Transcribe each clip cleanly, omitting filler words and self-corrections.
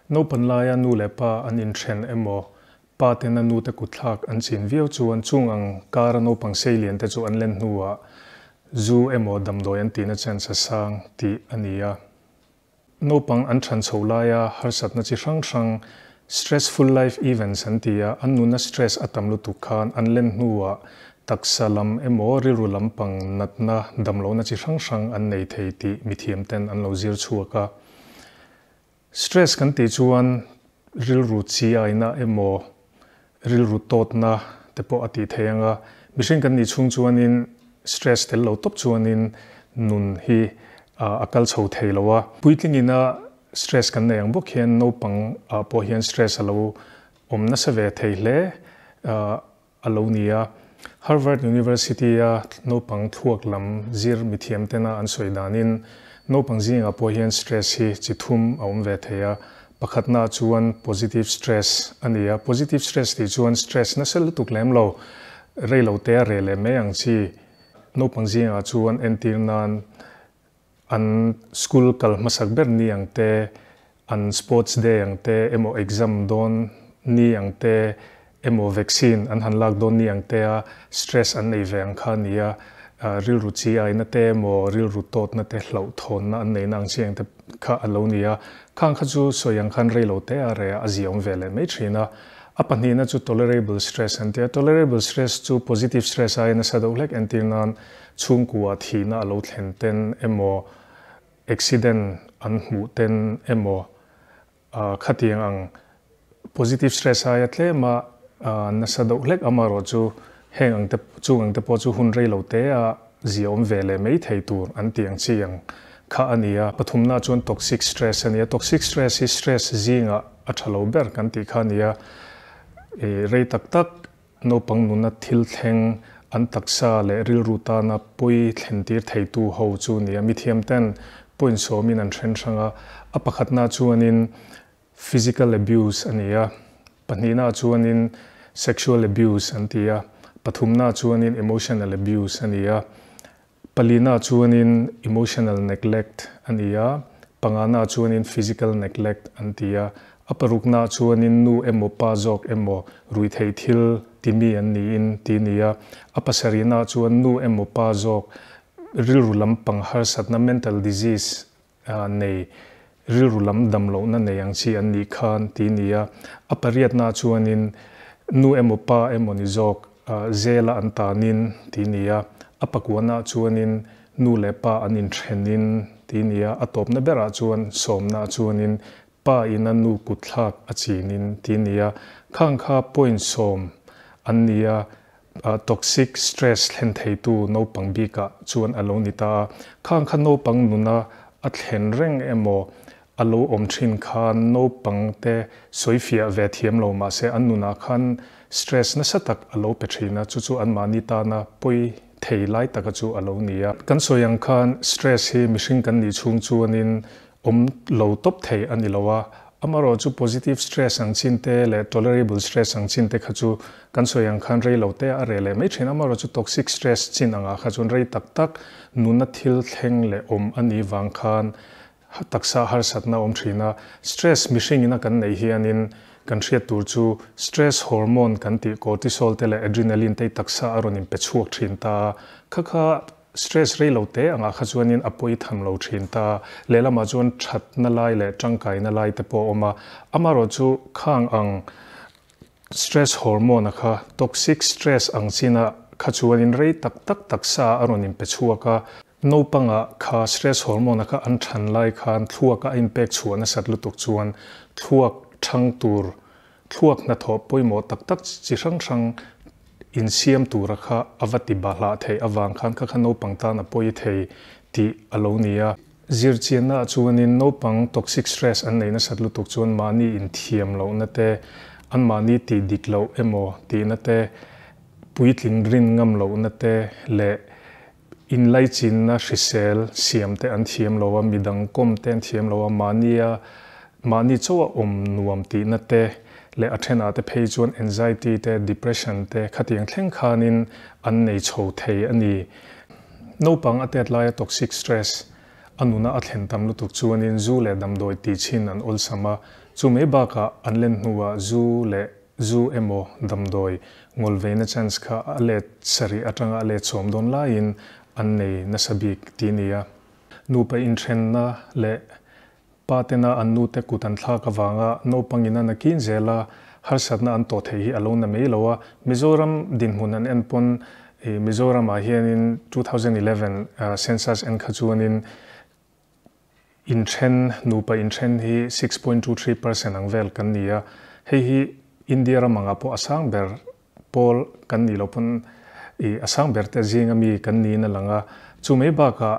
Naupan laia nu leh pa an inthen emaw, pa tena nu te kutthlak an chin viau chuan chung ang kara naupang seilian te chu an len hnuah zu emaw damdawi an tihna chance a sang tih a ni a. Naupang an ṭhan chho laia harsatna chi hrang hrang, stressful life events an ti a, an nuna stress a tam lutuk khan an len hnuah taksa lam emaw rilru lampang natna damlohna chi hrang hrang an nei thei tih mithiamten an lo zir chhuak a. Stress kan tih chuan rilru chi aina emaw rilru tawtna te pawh a tih theih ang a, mihring kan nih chhung chuanin stress tel lo tawp chuanin nun hi a kal chho thei lo a. Puitlingina stress kan nei ang bawk hian naupang ah pawh hian stress a lo awm nasa ve thei hle a lo ni a. Harvard University-a naupang thluak lam zir mithiam tena an sawi danin, naupang zingah pawh hian stress hi chi thum a awm ve thei a. Pakhatnaah chuan positive stress a ni a. Positive stress tih chuan stress nasa lutuk lem lo, rei lo te a reh leh mai ang chi. Naupang zingah chuan entir nan An school kal hmasak ber ni ang te, an sports day ang te emaw exam dawn ni ang te emaw vaccine an han lak dawn ni ang te a stress an nei ve ang kha a ni a, rilru chi aina te emaw rilru tawtna te hlauhthawnna an neihna ang chi ang te kha a lo ni a. Khang kha chu sawi ang khan rei lo te a reh a, a ziaawm ve leh mai thin a. A pahnihna chu tolerable stress an ti a, tolerable stress chu positive stress aia nasa deuh hlek entir nan Chhungkua thihna a lo thlen ten emaw, accident an hmuh ten emaw, khatiang ang positive stress aia tlema nasa deuh hlek amaherawh chu heng ang te chung ang te pawh chu hun rei lo te a ziaawm ve leh mai thei tur an tih ang chi ang kha a ni a. Pathumna chuan toxic stress a ni a, toxic stress hi stress zingah a tha lo ber kan tih kha a ni a, rei tak tak Naupang nuna thil thleng an taksa leh rilru tana pawi thlentir theitu ho chu nia mithiamten point sawmin an then hrang a. A pakhatna chuanin physical abuse a ni a, pahnihna chuanin sexual abuse an ti a, pathumna chuanin emotional abuse a ni a. Palina chuanin emotional neglect a ni a, pangana chuanin physical neglect an ti a, a parukna chuanin nu emaw pa zawk emaw ruihtheih thil timi an niin ti ni a, a pasarihna chuan nu emaw pa zawk rilru lampang harsatna mental disease nei rilru lam dam lohna nei ang chi an nih khan ti ni a, a pariatna chuanin nu emaw pa emaw ni zawk zela an tanin ti ni a, a pakuana chuanin nu leh pa an inthenin ti ni a, a tawpna berah chuan sawmna chuanin pa ina nu kutthlak a chinin ti ni a, khang kha point sawm an ni a. Toxic stress thlen theitu naupang bikah chuan a lo ni ta a, khang kha naupang nuna a thlen reng emaw a lo awm thin khan naupang te sawifiah ve thiam lo mahse an nunah khan stress nasa tak a lo pe thin a, chu chu anmahni tana pawi thei lai taka chu a lo ni a. Kan sawi ang khan stress hi mihring kan nih chhung chuanin Awm lo tawp thei a ni lo a, amaherawh chu positive stress ang chin te leh tolerable stress ang chin te kha chu kan sawi ang khan rei lo te a reh leh mai thin. Amaherawh chu toxic stress chin angah kha chuan rei tak tak nuna thil thleng leh awm a nih vang khan taksa harsatna a awm thin a. Stress mihringin a kan neih hianin kan hriat tur chu stress hormone kan tih cortisol te leh adrenaline te hi taksa a rawn inpe chhuak thin ta a, kha kha Stress rei lo te angah kha chuanin a pawi tham lo thin ta. Lehlamah chuan thatna lai leh tangkaina lai te pawh a awm a. Amaherawh chu khang ang stress hormone a kha toxic stress ang china kha chuanin rei tak tak taksa a rawn inpe chhuak a. Naupangah kha stress hormone a kha an than lai khan thluak a inpek chhuah nasat lutuk chuan thluak thang tur Thluak hnathawh pawimawh tak tak chi hrang hrang insiam tura kha a va ti bahlah theih avang khan kha kha naupang tan a pawi thei tih a lo ni a. Zirchianna ah chuanin naupang toxic stress an nei nasat lutuk chuan mahni inthiam lohna te, anmahni tih dik loh emaw tihna te, puitling rin ngam lohna te leh Inlaichinna hrisel siam te an thiam lo a, midang kawm te an thiam lo a, mahnia mahni chauha awm nuam tihna te leh a thenah te phei chuan anxiety te, depression te khatiang thleng khanin an nei chho thei a ni. Naupang a tet laia toxic stress a nuna a thlen tam lutuk chuanin zu leh damdawi tih chhin an awlsam a, chu mai bakah an len hnuah zu leh zu emaw damdawi ngawlveina chance kha a let sarih atanga a let sawm dawn laiin an nei nasa bik ti nia. Nupa inthenna leh pa tena an nute kut an thlak avanga naupangin a nakin zela harsatna an tawh theih hi a lo na mai lo a. Mizoram dinhmun an en pawn Mizoramah hianin 2011 census en kha chuanin inthen nupa inthen hi 6.23% ang vel kan ni a. Hei hi India ram anga pawh a sang ber pawl kan nih loh pawn a sang ber te zinga mi kan niin a lang a. Chu mai bakah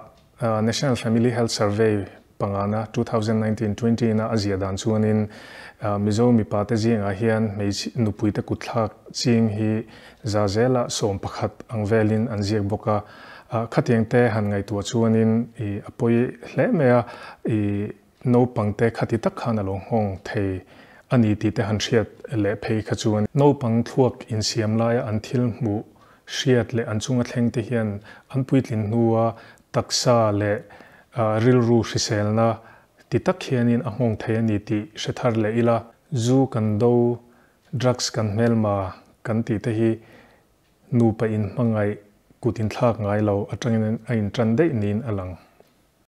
National Family Health Survey pangana 2019-20 na a zia dan chuanin Mizo mipa te zingah hian hmeichhe nupui te kutthlak ching hi za zela 11 ang velin an ziak bawk a. Khatiang te han ngaihtuah chuanin a pawi hle mai a, naupang te khati tak khan a lo nghawng thei a ni tih te han hriat leh phei kha chuan naupang thluak insiam laia an thil hmuh hriat leh an chunga thleng te hian an puitlin hnua taksa leh rilru hriselna ti tak hianin a nghawng thei a ni tih hre thar leh ila. Zu kan do, drugs kan hmelma kan tih te hi nupa inhmangaih kut inthlak ngai lo atangin a intan daih niin a lang.